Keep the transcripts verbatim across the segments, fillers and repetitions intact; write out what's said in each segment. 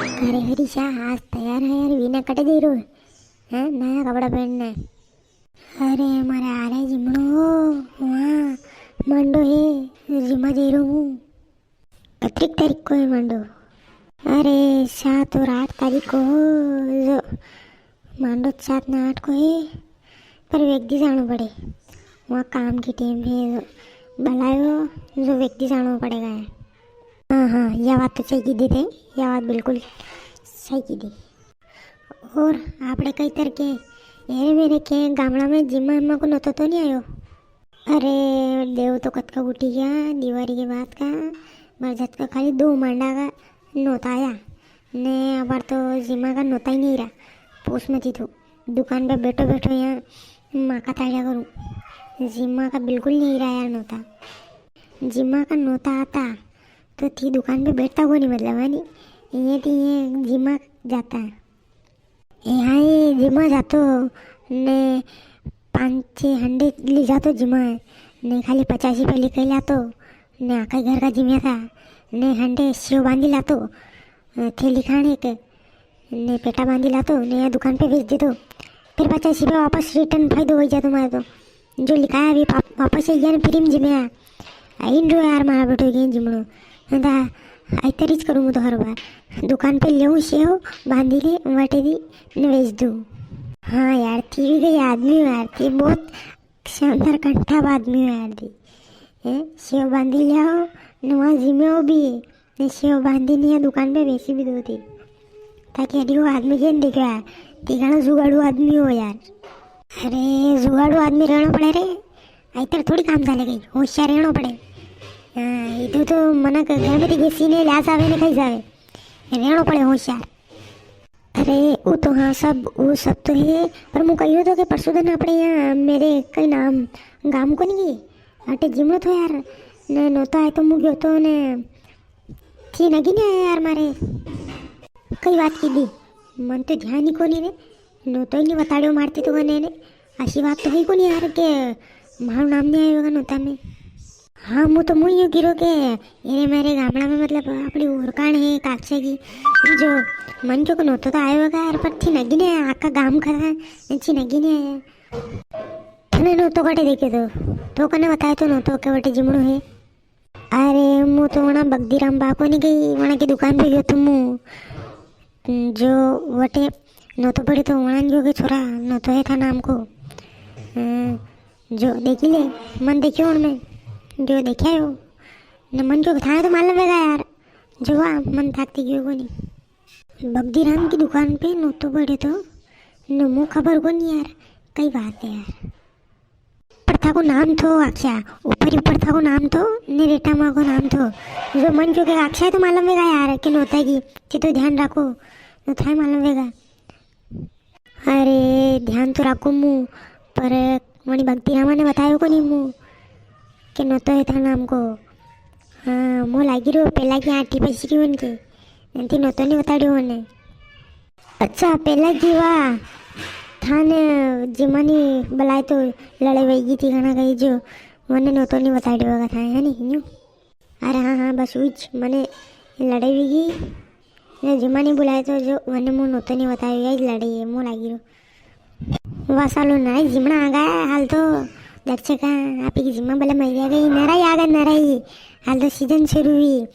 अरे हरीशा, आज तैयार है यार, वीना कटे जई रो है, हैं? नया कपड़ा पहनना है। अरे मारे आ रे जिमणो, वां मांडो है, जिमा जई रो हूँ। कतरीक तारीख को है मांडो? अरे सात और आठ तारीख को हो, जो मांडो सात ने आठ को है, पर वेगदी जाणो पड़े, वां काम की टेम है, बुलायो जो वेगदी जाणो पड़ेगा है। हाँ हाँ, या बात तो सही की दी थे, या बात बिल्कुल सही की दी। और आपणे कई तरके एरे मेरे के गामड़ा में जिमा हम्मा को नोतो तो नी आयो? अरे देव तो कतका उठी गया दिवारी के बाद का, मारे जतका खाली दो मांडा का नोता आया ने, अबार तो जिमा का नोता ही नी रहा। पूछ मती तू, दुकान पे बैठो बैठो यहाँ माका ताड़िया करूँ, जिमा का बिल्कुल नी रहा यार नोता। जिमा का नोता आता तो थी दुकान पे बैठता कोनी, मतलब है नी, ये थी ये जिमा जाता। ए हाँ, ये जिमा जातो ने पाँच छे हंडे ले जातो जिमा, ने खाली पचास रुपया लिखाई लातो, ने आका घर का जिम्या था, ने हंडे सेव बांधी लातो, अ, थैली खाने के, ने पेटा बांधी लातो, ने या दुकान पे बेच देतो। फिर पचास रुपया वापस रिटर्न फायदो हो जातो मारे तो। जो लिखाया भी पाप-, वापस आई गया ने, फिर ही जिम्या। आई रो यार, मारा बेटो के जिमणो। मैं तो आई तरीज करूँ, मैं तो हर बार दुकान पे लेऊँ सेव, बांधी ले, वाटे दी, ने बेच दूँ। हाँ यार, थी भी कई आदमी हो यार, थी बहुत शानदार कंठा आदमी हो यार थी। हैं? सेव बांधी ले आओ, ने वां जिम्यो भी। ने सेव बांधी ने या दुकान पे बेची भी दो थी। ताकि अरे वो आदमी के नी देखा, ती घणो जुगाड़ू आदमी हो यार। अरे जुगाड़ू आदमी रेणो पड़े रे, अतर थोड़ी काम चाले कई, होशियार रेणो पड़े। हाँ, इधर तो मनक घर में घिसी ने ला जावे ने खाई जावे, रेणो पड़े होशियार। अरे वो तो हाँ सब, वो सब तो है, पर मु कहियो तो के परसों दन आपणे यहाँ मेरे कई नाम गाम को नी, अटे जिमणो थो यार, ने नोता आयो तो मु गयो तो ने थी नगी नी आया यार मारे। कई बात की दी, मन तो ध्यान ही कोनी रे, नोतो ही नी बताड़ियो मारती तो कने ने। असी बात तो है कोनी यार के मारो नाम नी आयो होगा नोता में। हाँ, मु तो मु यूं गिरो के एरे मेरे गामड़ा में मतलब आपणी ओरकाण है काक्षा की, जो मन क्यों को नोतो तो आयो होगा यार, पर थी नगी नी आया, आका गाम खरा है, थी नगी नी आया। थने नोतो कटे देखे तो, तो कने बतायो तो नोतो के वटे जिमणो है। अरे, मु तो वणा बगदीराम बा को नी गई, वणा की दुकान पे गयो तो मु। जो वटे नोतो पड़े तो वणा जो के छोरा, नोतो है था नाम को। अ, जो देखी ले, मन देखियो उनमें, जो देखा हो। न मन जो था तो मालूम वेगा यार। जो वा, मन थाकती गयो कोनी। बगदीराम की दुकान पे नोतो पड़े तो, न मु खबर कोनी यार, कई बात है यार। पर थाको नाम थो आख्या, ऊपर ही ऊपर थाको नाम थो, ने रेटा माँ को नाम थो। जो मन जो के आख्या है तो मालूम वेगा यार, के नोता की, के तो ध्यान राखो, नोता है मालूम वेगा। अरे, ध्यान तो राखो मु, पर वणी भक्ति रामा ने बतायो कोनी मु, के नोतो है था नाम को। हाँ, मु लागी रो, पेला की आटी पसी की उनके, नंती नोतो नी बताड़ियो ने। अच्छा, पेला की वा थाने जिमानी बलाय तो लड़ाई वई गी थी घणा कई जो, वने नोतो नी बताड़ियो होगा थाने, है नी? न्यू। अरे हाँ, हाँ, बस उज मने लड़ाई वई गी। ने जिमानी बुलाय तो जो वने मु नोतो नी बतायो, या लड़ाई है, मु लागी रो। वा सालो नाई जिमणा आ गया, हाल तो दर्शका, आपकी जिमा बले मरिया गई, नराई आ गया, नराई। हाल तो सीजन शुरू हुई।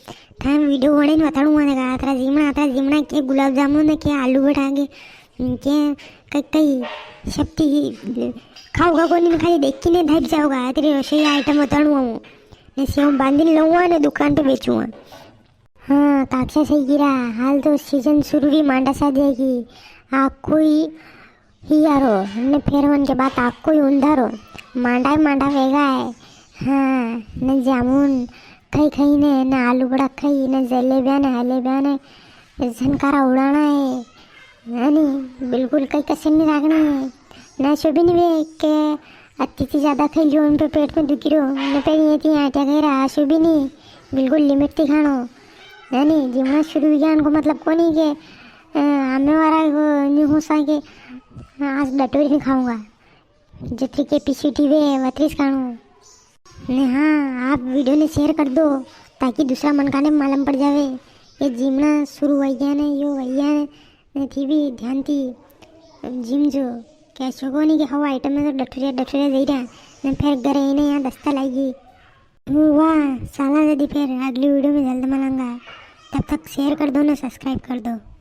थाने वीडियो बने ने बताड़ू, वने का अतरा जिमणा, अतरा जिमणा के गुलाब जामुन के आलू बड़ा के, के कई, कई शक्ति खाओगा कोनी ने खाली देखी ने धप जाओगा। अतरी रसोई आइटम बताड़ू हूँ। ने सेव बांधी लऊंगा ने दुकान पे बेचूंगा। हाँ, काक्षा सही गिरा। हाल तो सीजन शुरू हुई मांडा शादी की। आ कोई ही यारो, ने फेर वन के बाद आ कोई उंधारो। मांडा ही मांडा वेगा है। हाँ, ने जामुन खाई खाई ने, ने आलू बड़ा खाई, ने जलेबिया ने, हलेबिया ने, झनकारा उड़ाना है। है नी, बिल्कुल कई कसर नी राखनी है। ने असो भी नी वे के अति थी ज्यादा खाई लियो, उन पे पेट में दुखी रो, ने फिर ये थी आटिया खाई रहा, असो भी नी, बिल्कुल लिमिट थी खानो। है नी, जिमणा शुरू हुई गया, उनको मतलब कोनी के, अ, हमें वाला को न्यू हो सा के, "हाँ, आज डटोरी नी खाऊंगा।" जितरी कैपेसिटी वे, वतरी ज खानो। ने हाँ, आप वीडियो ने शेयर कर दो, ताकि दूसरा मनका ने मालूम पड़ जावे ये जीमना शुरू वई गया ने, यो वई गया ने, ने थी भी ध्यान थी जीम जो। क्या छो कोनी कि हवा आइटम में तो डठुरिया, डठुरिया जई रहा, ने फिर घरे इने यहाँ दस्ता लागी। हूँ वाह, साला जदी फिर अगली वीडियो में जल्द मिलांगा। तब तक share कर दो ने subscribe कर दो।